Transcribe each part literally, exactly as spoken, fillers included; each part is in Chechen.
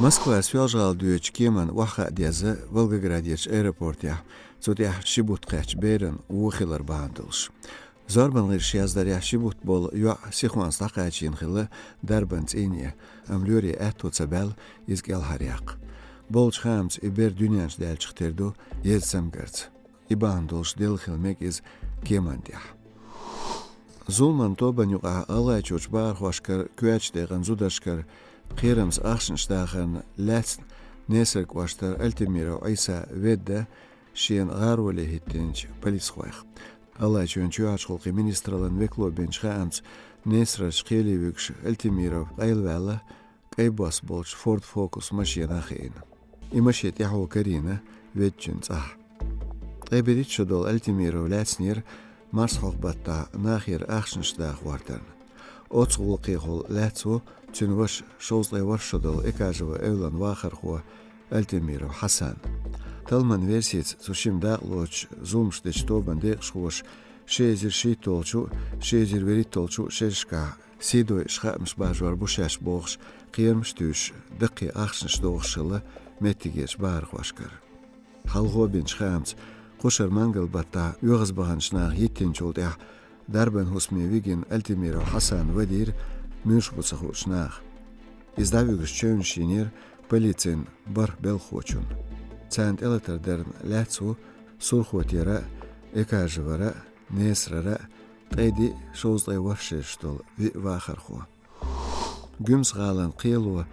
Москвас Соьлжа-ГӀала доьдучу кеман охьахаа деза Волгоградерчу аэропортехь, цу тӀехь ши бутт кхаьчча беран вон хилар бахьана долуш. Зорбан гӀирсаша яздарехь, ши бутт болу йоӀ сихонца дӀакхачийна хилла дарбан цӀийне, амма лоьре аьтто ца баьлла иза кӀелхьаръяккха. Болчу хаамца, и бер дуьненчу даьллачух тера ду еза цамгарца. И бахьана долуш делла хила мега иза кеман тӀехь. Зуламан тобанна юкъахь ГӀалгӀайчуьрчу бахархошкара, коьртачу декъан зударшкара кхерамца ахчанаш дахарна лаьцна Несар кӀоштара Альтемиров Ӏийса ведда шена гӀароле хӀиттинчу полисхойх. ГӀалгӀайчоьнан чоьхьарчу гӀуллакхийн министраллан векало бинчу хаамца, Несарчу кхеле вуьгуш Альтемиров къайлаваьлла, кӀайн бос болчу Ford Focus машенах хиъна. И машен тӀаьхьо карийна веддачун цӀахь. Ткъе берхӀитта шо долу Альтемиров лаьцнера марсхьокху баттахь нахера ахчанаш даха гӀортарна. Оццу гӀуллакхехула лаьцна ву цуьнан ваша, шовзткъе ворхӀ шо долу Экажева эвлан вахархо Альтемиров Хьасан. Талламан версица, цу шимма дакъалоцуш зуламаш дечу тобанан декъашхоша ши эзар шийтталгӀачу, ши эзар вуьрхӀитталгӀачу шерашкахь сийдойъуш хаамаш бажор бу шаьш бохуш, кхерамаш а туьйсуш, даккхий ахчанаш дохуш хилла меттигерчу бахархошкара. Хьалхо бинчу хаамца, кхушара мангал баттахь оьгӀазбаханчу наха йиттинчул тӀаьхьа дарбан хӀусаме вигина Альтемиров Хьасан вадийра муьлш бу ца хуучу наха. Иза дӀавуьгуш чевнаш йинера полицин бархӀ белхахочунна. Царна тӀелатар дарна лаьцна ву Сурхотера а, Экажевара а, Несарара а ткъе диъ, шовзткъе ворхӀ шераш долу виъ вахархо. Гуьмсан-ГӀалин кхело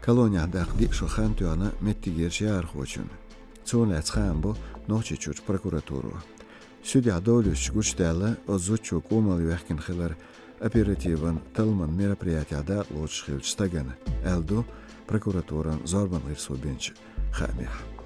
колонехь даккха диъ шо хан тоьхна меттигерчу яхархочунна. Цунах лаьцна хаам бо Нохчийчуьрчу прокуратуро. Суьдехь довлуьйсуш гучудаьлла оцу зудчо кӀумал йоьхкина хилар оперативан талламан мероприятехь дакъалоцуш хиллачу стагана, аьлла ду прокуратуран зорбан гӀирсо бинчу хаамехь.